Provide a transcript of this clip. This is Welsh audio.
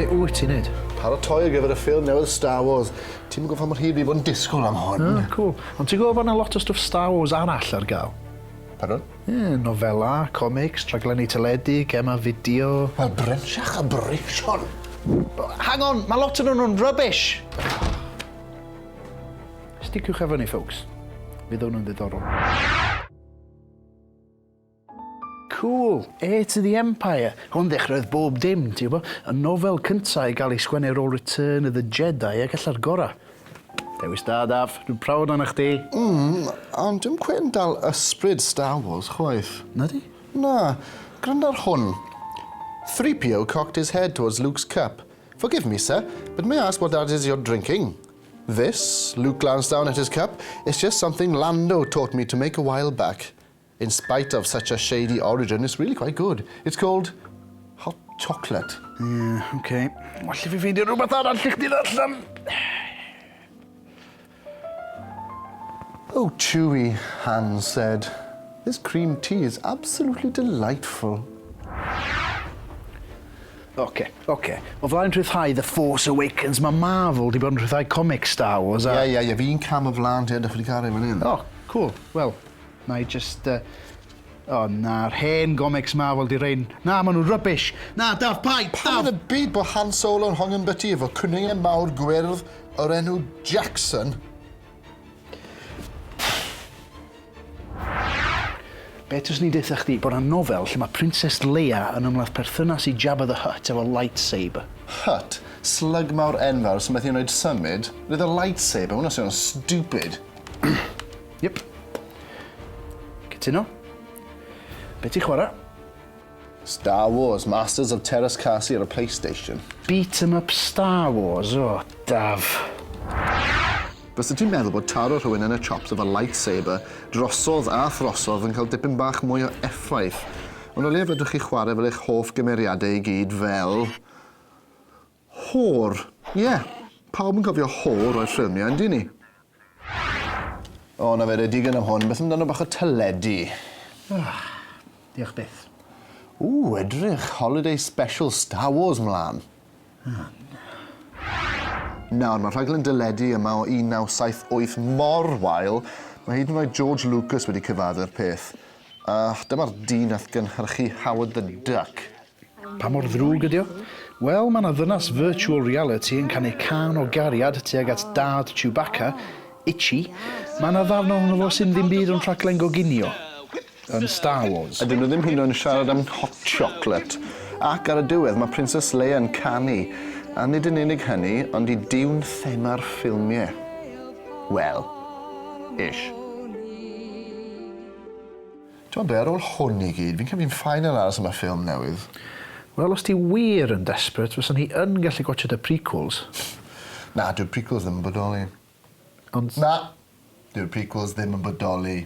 Be wyt ti'n neud? Paratoi ar gyfer y ffilm newydd Star Wars. Ti'm yn gwybod pa mor hir fi 'di bod yn disgwyl am hwn. Oh, cŵl. Ond ti'n gwybod bod 'na lot o stwff Star Wars arall ar gael? Pardon? Ie, nofela, comics, rhaglenni teledu, gemau fideo. Wel, brensiach a breision! Hang on, mae lot o'n nhw'n rubbish! Sticiwch efo ni, folks. Fydd hwn yn ddiddorol. Cool! Heir to the Empire. Hwn ddechreuodd bob dim, ti'n gwybod? Y nofel cynta i gael ei sgwennu ar ôl Return of the Jedi ac ella'r gorau. Dewis da, Daf. Dwi'n proud arna chdi. Mm, ond dwi'm cweit yn dal ysbryd Star Wars chwaith. Nadi? Na. Gwrando ar hwn. 3PO cocked his head towards Luke's cup. Forgive me, sir, but may I ask what that is you're drinking? This, Luke glanced down at his cup, is just something Lando taught me to make a while back. In spite of such a shady origin, it's really quite good. It's called hot chocolate. Ie, yeah, oce. Okay. Well i fi ffeindio rhywbeth arall i chdi ddarllen. Oh, Chewie, Han said. This cream tea is absolutely delightful. Oce, oce. O flaen rhyddhau The Force Awakens, mae Marvel 'di bod yn rhyddhau comics Star Wars a... Ie, ie, ie, fi'n cam o flaen ti, edrych fi 'di cael rhai fan hyn. O, cŵl. Wel, na i jyst... Uh... O, na'r hen gomics Marvel 'di rein. Na, maen nhw'n rubbish. Na, Daf, paid! Daf! Pam yn y byd bod Han Solo yn hongian byty efo cwningen mawr gwyrdd o'r enw Jackson? Be taswn i'n deutha chdi bod 'na nofel lle mae Princess Leia yn ymladd perthynas i Jabba the Hutt efo lightsaber. Hutt? Slug mawr enfawr sy'n methu hyd yn oed symud? With a lightsaber? Ma' hwnna'n swnio'n stupid. Yep. Cytuno. Be ti'n chwarae? Star Wars, Masters of Teras Kasi ar y PlayStation. Beat 'em up Star Wars, o, Daf. Fysa ti'n meddwl bod taro rhywun yn y chops efo lightsaber drosodd a throsodd yn cael dipyn bach mwy o effaith. Ond o leia fedrwch chi chwarae fel eich hoff gymeriadau i gyd fel... Hor. Ie, pawb yn cofio Hor o'r ffilmiau, yndyn ni? O, na fe, digon am hwn. Beth amdano bach o teledu? Oh, diolch byth. Ww, edrych, holiday special Star Wars mlaen. Oh, Nawr, mae'r rhaglen deledu yma o 1978 mor wael, mae hyd yn oed George Lucas wedi cyfadde'r peth. A dyma'r dyn nath gynhyrchu Howard the Duck. Pa mor ddrwg ydi o? Wel, mae 'na ddynas virtual reality yn canu cân o gariad tuag at dad Chewbacca, Itchy. Mae 'na ddarn ohono fo sy'n ddim byd ond rhaglen goginio yn Star Wars. A 'dyn nhw ddim hyd yn oed yn siarad am hot chocolate. Ac ar y diwedd mae Princess Leia yn canu. A nid yn unig hynny, ond i diwn thema'r ffilmiau. Wel. Ish. T'mod be', ar ôl hwn i gyd, fi'n credu fi'n fine yn aros am y ffilm newydd. Wel, os ti wir yn desperate, fysan ni yn gallu gwatsiad y prequels. Na, dyw'r prequels ddim yn bodoli. Ond... Na! Dyw'r prequels ddim yn bodoli.